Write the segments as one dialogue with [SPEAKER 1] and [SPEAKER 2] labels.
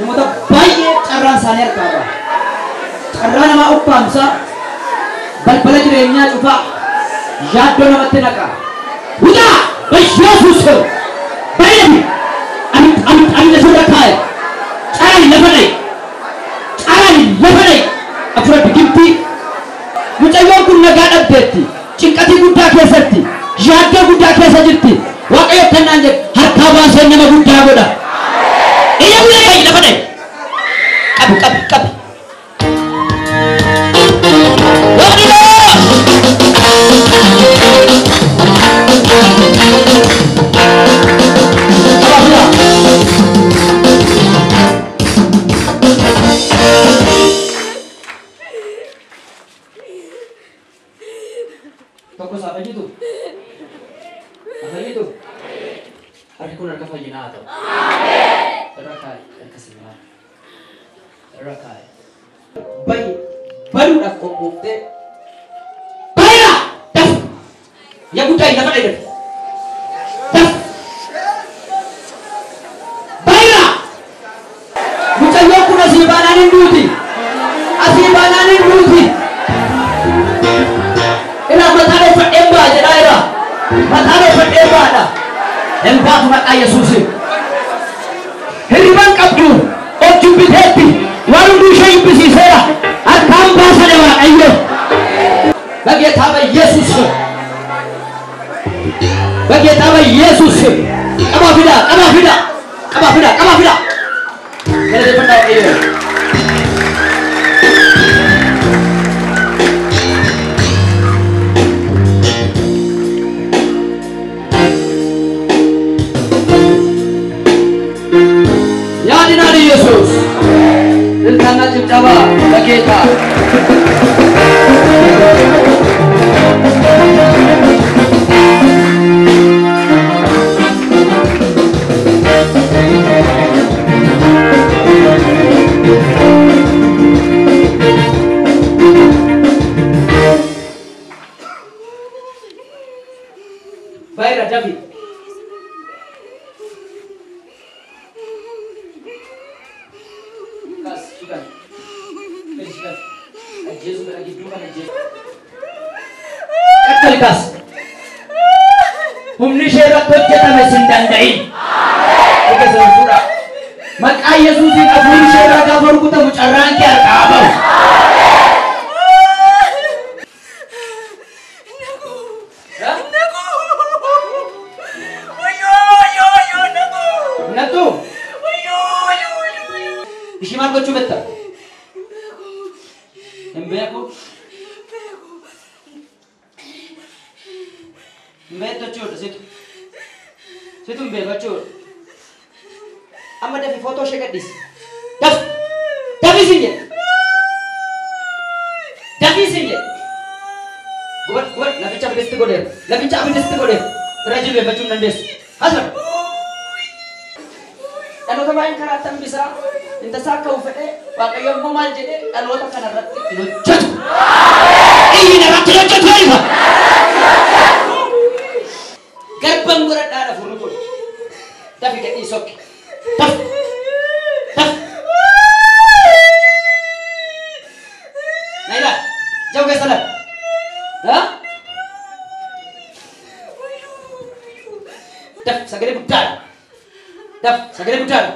[SPEAKER 1] Namoota baay'ee carraan isaanii harkaa qaba. Carraa namaa ukkaamsa, balbala jireenyaa cufaa, yaaddoo namatti naqa. Wuxaa! Bayyeesuus kun! Baay'ee ani lafarra kaa'e. Caraan lafa dha'i. Caraan lafa dha'i. Afura biqiltii. Mucayyoon kun nagaa dhabdeetti. Cinqatii guddaa keessatti. Yaaddoo guddaa keessa jirti. Waaqayyo kannaan jedhe harkaa baasee nama guddaa godha. Iyya guddaa dha'i lafa dha'i. Qabi qabi qabi. Tokko isaa fayyitu? Fayyitu? Harki kun harka fayyinaa haa ta'u. Irra kaa'i harka sibiilaa. Irra kaa'i. Bayi baduudhaaf qophooftee bayira daf yaa guddaa lafa dhayi daf daf bayira mucayyoon kun asii baanaan hin duuti asii baanaan hin duuti. Ila mataa dhoofadheen ba'a jedhaa jira. Mataa dhoofadheen ba'aadha. Hin baatu maqaa Yesuusiin. Hirriban qabdu of jibbiteetti waan hunduu ishee jibbisiiseera. Harkaan baasane Waaqayyo. በጌታ በኢየሱስ ስም በጌታ በኢየሱስ ስም ቀባ ፊዳ ቀባ ፊዳ ቀባ ፊዳ ቀባ ፊዳ ገለቴፈና Waaqayyo. ያድናል ኢየሱስ። እልልታና ጭብጨባ ለጌታ። ባይራ ዳቪድ Kas, sukan. Sukan. Ajjeesu kana gidduu kana ajjeesu. Qaqqali kaas. Humni ishee irratti hojjetame sin danda'in. Eega sana fuudhaa. Maqaa Yesuusiin hafuurri ishee irraa gaafa rukutamu carraan kee harkaa bahu. Nattu. Ishii maal gochuu betta? Hin beeku. Hin beektu jechuudha situ. Situ hin beeku jechuudha. Amma dafi footoo ishee gadhiisi. Dafi! Dafi siin jedhe! Dafi siin jedhe! Gubadhu gubadhu laficha abiddatti godheera. Laficha abiddatti godheera. Irra jilbeeffachuu hin dandeessu. Asuma! Dhaloota baay'een karaa tambisaa intasaa akka fedhe Waaqayyo immoo maal jedhee dhaloota kanarratti hin hojjetu. Inni irratti hin hojjetu jedha. Garban godhadhaadha furri kun. Dafi gadhii sokki. Dafi. Dafi. Na ilaali. Jabu keessa laal. Ha? Dafi sagalee guddaadha. Dafi sagalee guddaadha.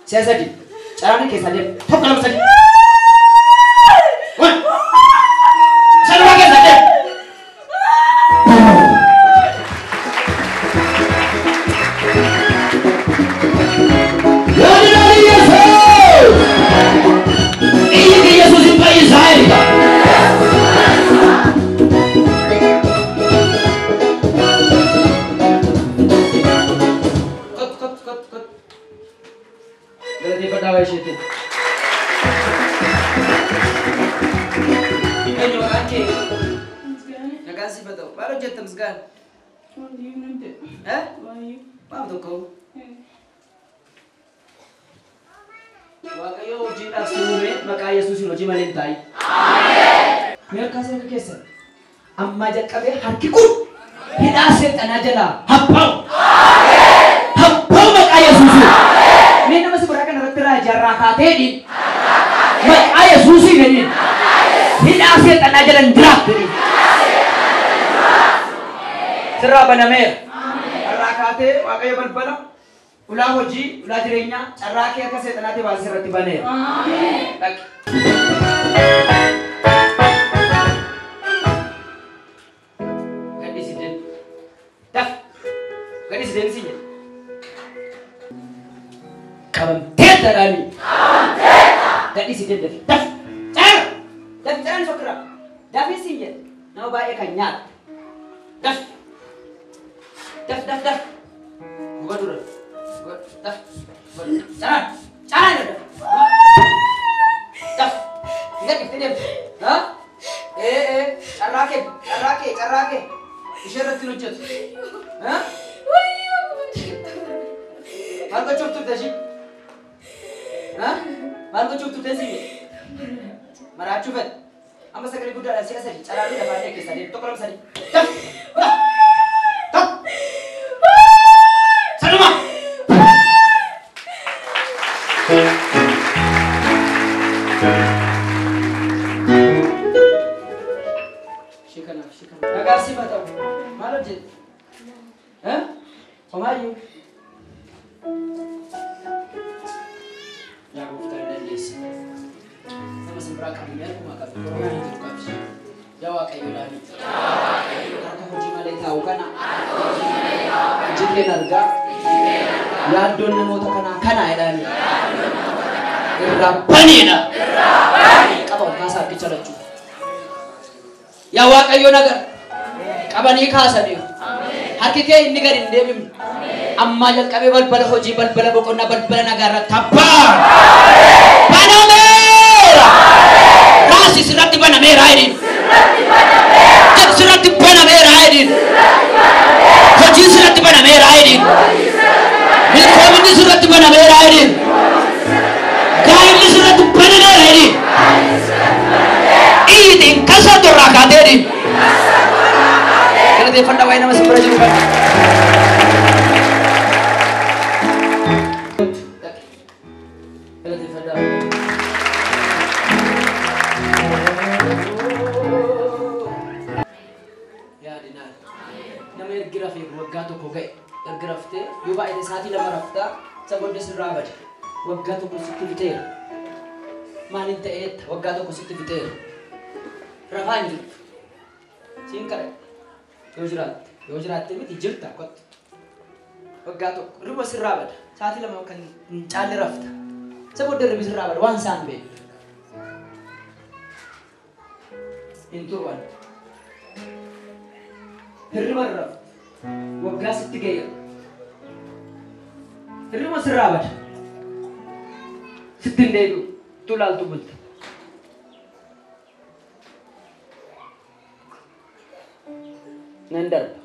[SPEAKER 1] Si'a sadi. Caraan keessa deemu. Tokko lama sadi. One. Sanuma keessa deemu. ያድናል ኢየሱስ። ይህ ኢየሱስን ፈይሳ ይልካ። Kot kot kot kot. Galateeffadhaa waa'ee isheetiin. Eenyu maqaan kee? Nagaan siif haa ta'u. Maal hojjetta Misgaan? Eh? Maal tokko? Waaqayyo hojiidhaaf si uume maqaa Yesuusiin hojii malee hin taa'in. Mee harkaa harka keessa. Ammaa jalqabee harki kun hidhaa seexanaa jalaa hapha'u. Hapha'u maqaa Yesuusiin. Mee nama si biraa kana irratti Har'aa kaatee jedhiin. Maqaa Yesuusiin jedhiin. Hidhaa seexanaa jalan jiraattu jedhiin. Sirraa banameera. Har'aa kaatee Waaqayyo balbala ulaa hojii, ulaa jireenyaa, carraa kee akka seexanaatti baasee irratti baneera. Dhaqi. Gadhiisi deemi. Daf. Gadhiisi deemi siin jedhe. Qabamteetta dhaani. Gadhiisi deemi dafi. Daf. Carra. Dafi carraan sokkira. Dafi siin jedhe. Nama baay'ee kan nyaatu. Daf. Daf daf daf. Guba dura. Daf. Carraan. Carraan daf. Daf. Gadhiiftee deemte. Ha? Ee carraa kee carraa kee carraa kee ishee irratti hin hojjetu. Ha? Maal gochuuf turte ishii? Ha? Maal gochuuf turte siin jedhe? Maraachuu fedhe. Amma sagalee guddaadhaan si'a sadii carraa lafaan kee keessaa deemu 1 2 3. Daf! Daf! Daf! Sanuma! Ishee kanaaf ishee kanaaf. Nagaa siif haa ta'u. Maal hojjette? Ha? Homaayyuu. Yaa gooftaa hin dandeessa. Nama sin biraa qabdu harkuma qabdu. Oromiyaa hin jiru qabdi. Yaa Waaqayyo ilaali. Harka hojii malee taa'u kana. Iji keen argaa. Yaaddoon namoota kanaa kana jedhani. Irraa baneedha. Qaba ol kaasaa harkicha lachuu. Yaa Waaqayyo nagar. Qabanii kaasaniiru. Harki kee inni gadi hin deebifne. Ammaa jalqabee balbala hojii, balbala boqonnaa, balbala nagaa irratti abbaa. Banameera! Raasi sirratti banameera jedhiin. Sirratti banameera jedhiin. Hojii sirratti banameera jedhiin. Milkoominni sirratti banameera jedhiin. Gaa'illi sirratti banameera jedhiin. Iyyitiin kasaa torraa kaatee jedhiin. Galateeffadhaa waa'ee nama simbira jiru kana. Galateeffadhaa. Yaadinaa. Nama ergi rafee waggaa tokko ga'e ergi raftee yoo baay'ate sa'aatii 2 raftaa isa booddee sirraa bade waggaa tokko sitti fixeera. Maaliin ta'eetta waggaa tokko sitti fixeera. Rafaa hin jirtu. Siin kadhadha. Yoo jiraatte miti jirta kottu. Waggaa tokko riba sirraa bada sa'aatii 2 kan hin caalle rafta. Isa booddee ribi sirraa bada waan isaan beektu. Hin turan. Hirriba raftu. Waggaa sitti ga'eera. Hirriba sirraa bada. Sitti hin deebi'u. Tulaaltu bulta. Nan darba.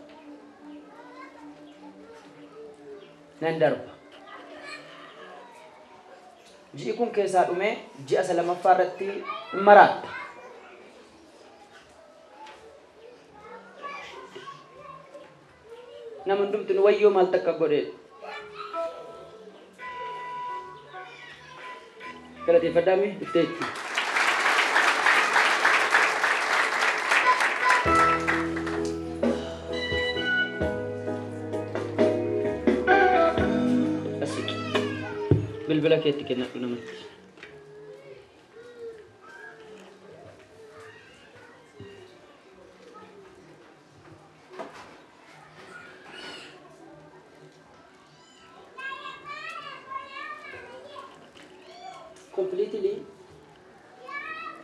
[SPEAKER 1] Nan darba. Ji'i kun keessaa dhumee ji'a isa lammaffaa irratti hin maraatta. Nama hundumtu nu wayyoo maal takka godhee. Galateeffadhaa mee dhufteetti. Asiqi. Bilbila keetti kennadhu namatti. Completely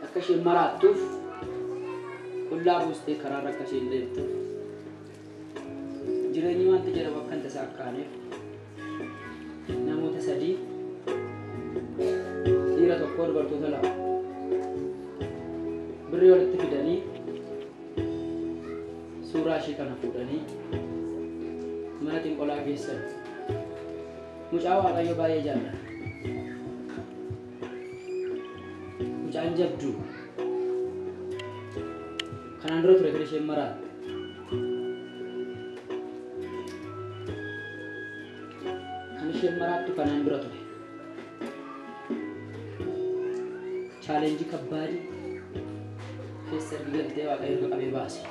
[SPEAKER 1] akka isheen maraattuuf qullaa buustee karaarra akka isheen deemtuuf jireenyi wanta jedhamu akka hin tasaakaaneef namoota 3 dhiira tokko dubartoota 2 birrii walitti fidanii suuraa ishee kana fuudhanii mana xinqolaa geessan. Mucaa Waaqayyo baay'ee jaallata. Mucaan jabduu kanaan dura ture kan isheen maraatte. Kan isheen maraattu kanaan dura ture. Challenge kabbaadi keessa ergi galtee Waaqayyo erga qabee baase.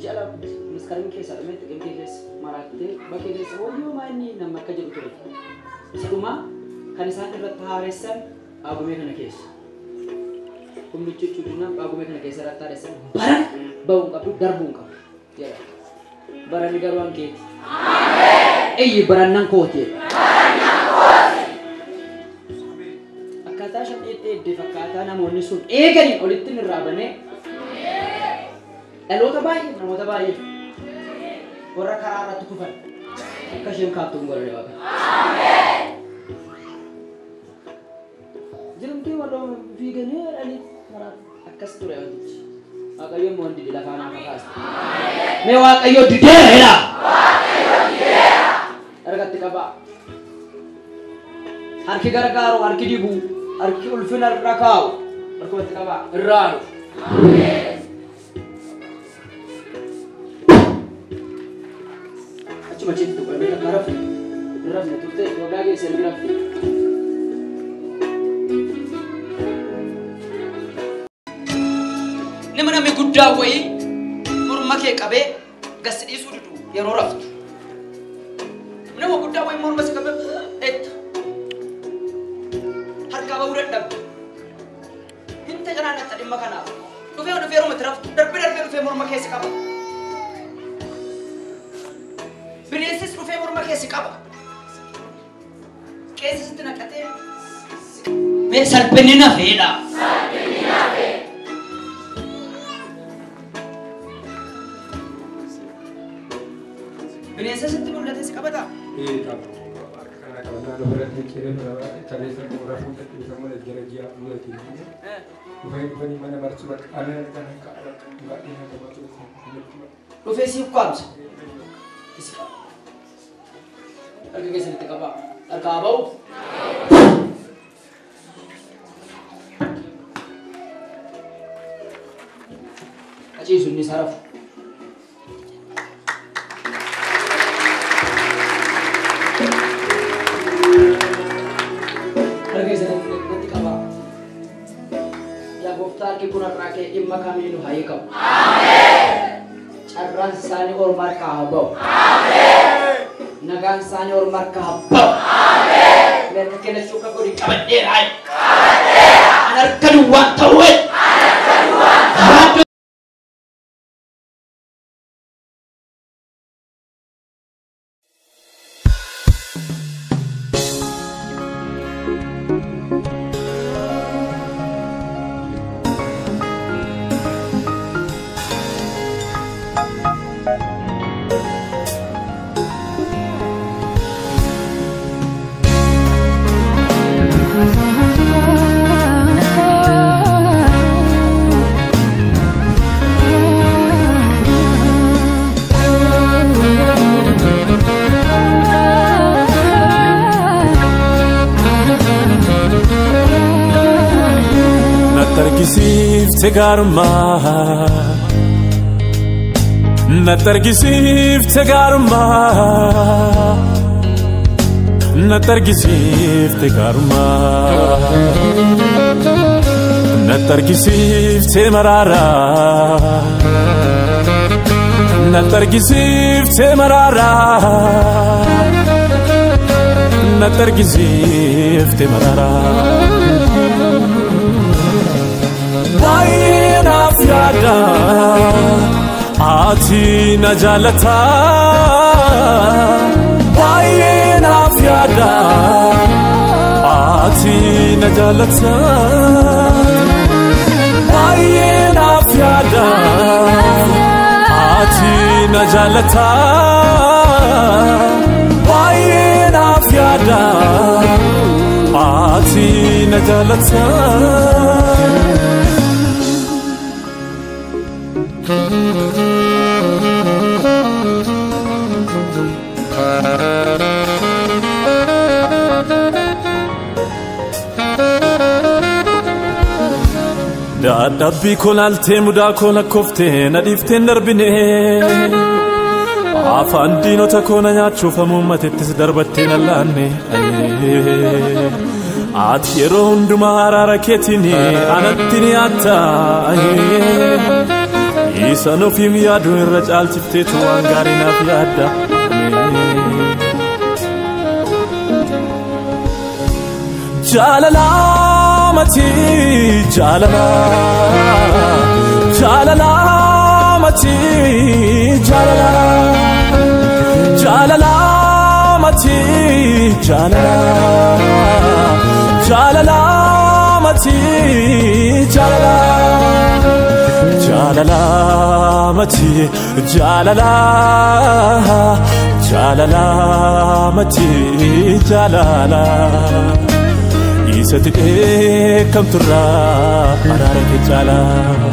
[SPEAKER 1] Jala maskaraan keessa dhumee xiqimtee keessa maraattee bakkee keessa wayyoo maanni nama akka jedhu ture. Isa dhumaa kan isaan irratti haaressan Paagumee kana keessa. Humni cuccuudinaan paagumee kana keessa irratti haaressan baran ba'uu hin qabdu darbuu hin qabdu jedha. Baranni garuu an keeti. Iyyi barannan kooti. Akkaataa shan dheedhee fakkaataa namoonni sun eeganiin olitti irraa banee dhaloota baay'ee namoota baay'ee warra karaa irratti kufan akka isheen kaattu hin godhane Waaqa. Jirumtii warra fiiganii dhalii karaa akkas ture wantichi. Waaqayyo immoo dide lafaa naaf kaasa. Mee Waaqayyo dideera jedhaa. Harkatti qabaa. Harki gargaaru, harki dibu, harki ulfina irra kaa'u. Harkumatti qabaa. Irraa dhufu. Achuma achitti tuqamee takka rafne. Rafne turte waggaa keessa ergi rafte. Nama namni guddaa wayii morma kee qabee gasi dhiisuu didu yeroo raftu. Nama guddaa wayii morma si qabee etta. Harkaa bahuu dadhabde. Hin tajaajilta dhimma kanaaf. Dhufee dhufee yeroo itti raftu darbee darbee dhufee morma kee si qaba. Bineensis dhufee morma kee si qaba. Qeessi sitti naqatee. Mee salphinni nafeedha. Bineensa sitti mul'ate si qabataa? Dhufee si ukkaamsa. Si qaba. Harka keessanitti qabaa. Harkaa ba'u. Achiisu inni sarafu. Harka keessanitti qabaa. Yaa gooftaa harki kun har'aa kee dhimma kamiinuu haa hiikamu. Carraan isaanii orma harkaa haa ba'u. Nagaan isaanii orma harkaa haa ba'u. Mee harka kennachuu akka godhi qabadheera. An harka duwwaan ta'u.
[SPEAKER 2] Nattargisiifte gaarummaa, nattargisiifte gaarummaa, nattargisiifte gaarummaa, nattargisiifte maraaraa, nattargisiifte maraaraa, nattargisiifte maraaraa. Baay'ee naaf yaada ati na jaalata. Baay'ee naaf yaada ati na jaalata. Baay'ee naaf yaada ati na jaalata. Baay'ee naaf yaada ati na jaalata. Dadhabbii koo laaltee mudaa koo lakkooftee na dhiiftee hin darbine. Afaan diinota koo na nyaachuuf hamuummatettis darbattee na laanne. Ati yeroo hundumaa araara keetiin anatti ni yaatta. Isaan ofiif yaadu irra caalchifteetu waan gaarii naaf yaadda. Jaalala mati jaalala jaalala mati jaalala jaalala mati jaalala jaalala mati jaalala jaalala mati jaalala jaalala mati jaalala Isatti dheekkamturraa araara kee caalaa.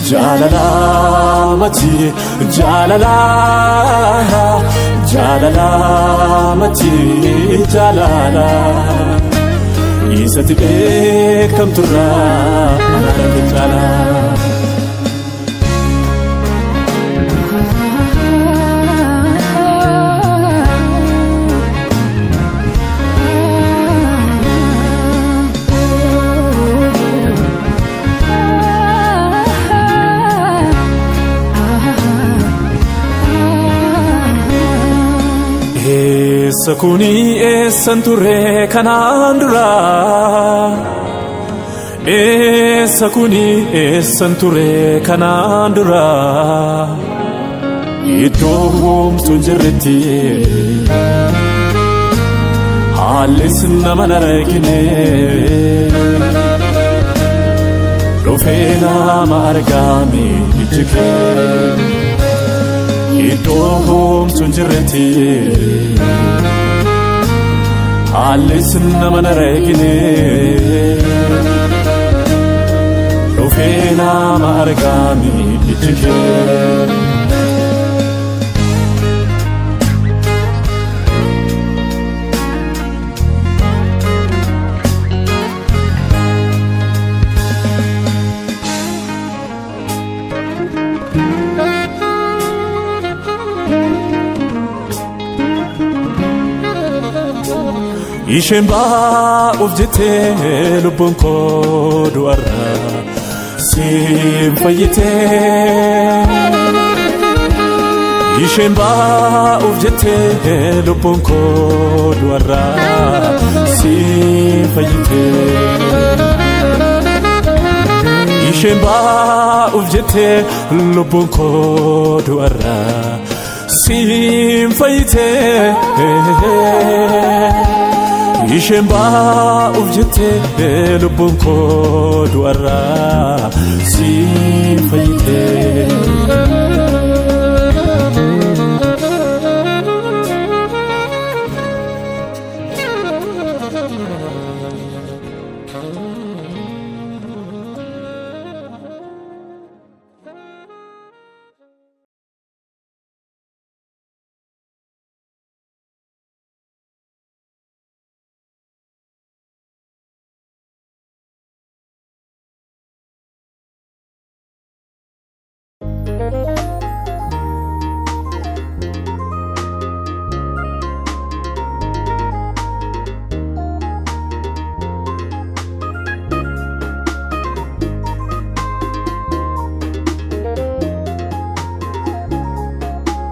[SPEAKER 2] Jaalala mati jaalala jaalala mati jaalala Isatti dheekkamturraa araara kee caalaa. Eessa kuni eessan turre kanaan dura? Eessa kuni eessan turre kanaan dura? Iddoo homtuu hin jirretti haallis nama na rakkine dhufee nama argame ijji kee. Iddoo homtuu hin jirretti haallis nama na rakkine dhufee nama argame ijji kee. Isheen baa'uuf jettee lubbuun koo du'arraa siin fayyitee. Isheen baa'uuf jettee lubbuun koo du'arraa siin fayyitee. Isheen baa'uuf jettee lubbuun koo du'arraa siin fayyitee. Isheen baa'uuf jettee lubbuun koo du'arraa siin fayyitee.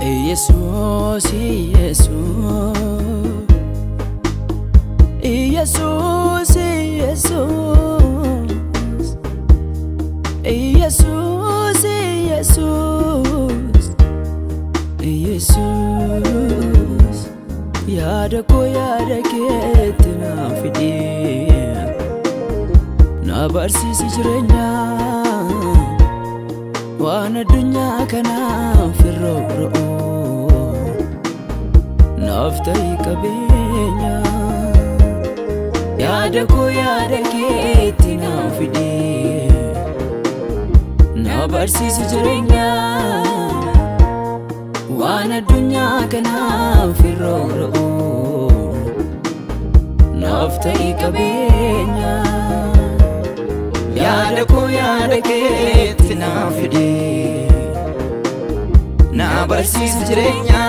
[SPEAKER 3] Jesus, Jesus, Jesus, Jesus, Jesus, Jesus. Yaada koo yaada keetti na fidi, na barsiisi jireenya waan addunyaa kanaaf irra naaf ta'ii qabeenya. Yaada koo yaada keetti na fidi, na barsiisi jireenya waan addunyaa kanaaf irra naaf ta'ii qabeenya. Yaada koo yaada keetti na fidi, Na barsiisi jireenya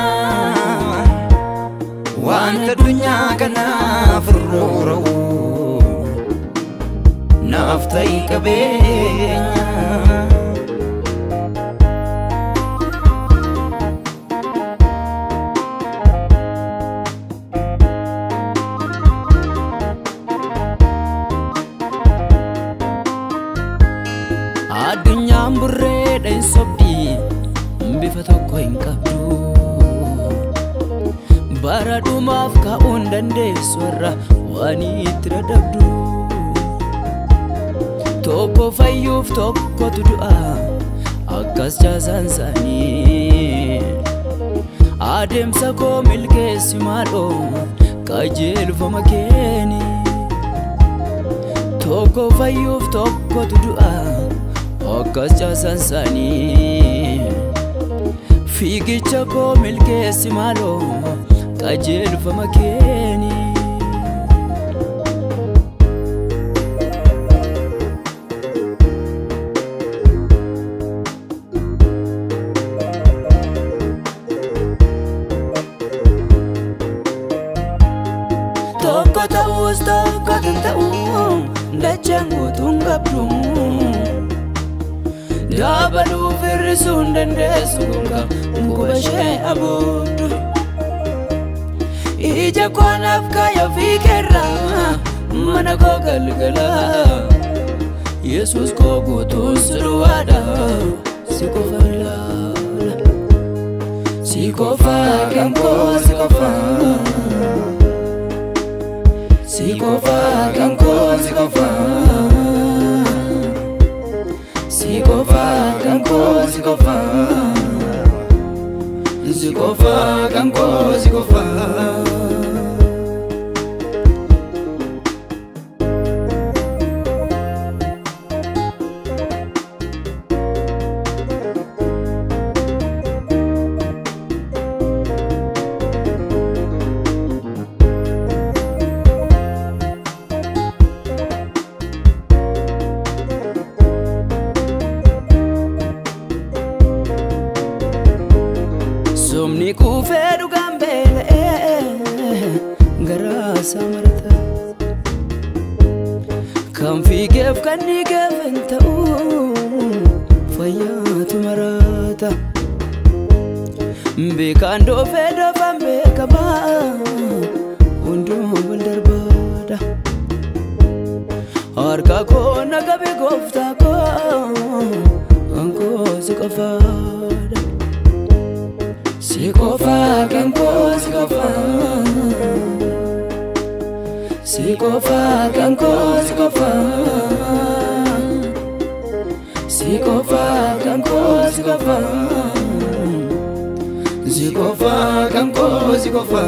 [SPEAKER 3] wanta addunyaa kanaaf roora'u naaf ta'i qabeenya. Addunyaan burreedha hin sobdi bifa tokko hin qabdu bara dhumaaf ka'uu hin dandeessu irra waan itti dadhabdu tokko fayyuuf tokkotu du'a akkas caasaan isaanii adeemsa koo milkeessi maaloo qajeelfama keeni tokko fayyuuf tokkotu du'a akkas caasaan isaanii fiigicha koo milkeessi maaloo qajeelfama keeni. Tokko ta'us tokko hin ta'u dachaan guutuun qabdu. Dabaluu firrisuu hin dandeessu gonka quba ishee abuuddu. Ija koo naaf kaaya ofii keerra mana koo galgala. Yesuus koo guutuun si duwwaadha si qofa ilaala. Si qofa kan koo si qofa. Si qofa kan koo si qofa. Si qofa kan koo si qofa. Si qofa kan koo si qofa. Somni kuufee dhugaan beela'ee garaa isaa marata. Kan fiigeef kan dhiigeef hin ta'u fayyaatu marata. Beekaan doofee doofaan beekamaa hunduu wal darbaadha. Harka koo na qabi gooftaa koo kan koo si qofaadha. Si qofa kan koo si qofa. Si qofa kan koo si qofa. Si qofa kan koo si qofa. Si qofa kan koo si qofa.